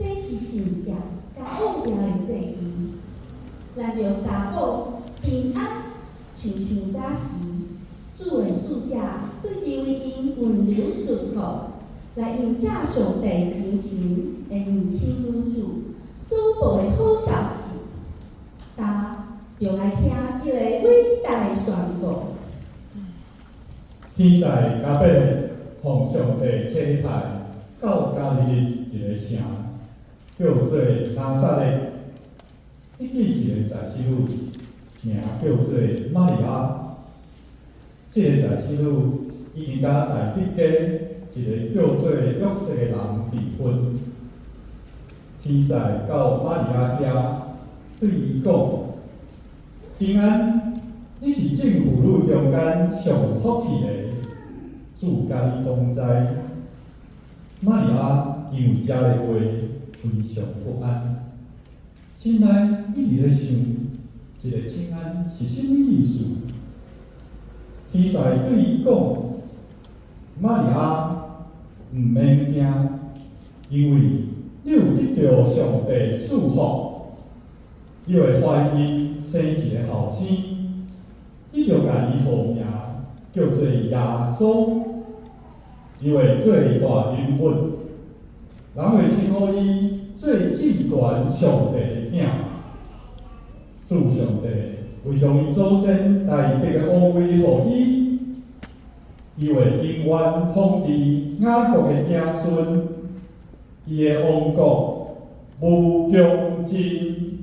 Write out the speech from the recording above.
這是聖者佮王朝的祭旗。咱著三寶平安，親像早時主的使者對這位𪜶溫柔順服，來迎接上帝真神的年輕女子所報的好消息。今著來聽這個偉大的宣告。天使加百列奉上帝差派到加利利一个城，叫做拿撒勒，去見一個祭司女，名叫做瑪利亞。這個祭司女已經佮大必家一个叫做約瑟的人訂婚。天使到瑪利亞遐，對伊講：平安，你是眾婦女中間上有福氣的，主佮你同在。瑪利亞因為這个話非常不安，心內一直咧想，這个請安是啥物意思？天使對伊講：瑪利亞，毋免驚，因為你有得著上帝賜福，你會懷孕生一个後生，你著共伊號名叫做耶穌，伊會做大人物，人會稱呼伊做至懸上帝的囝。主上帝會將伊祖先大衛的王位予伊，伊會永遠統治雅各的子孫，伊的王國無窮盡。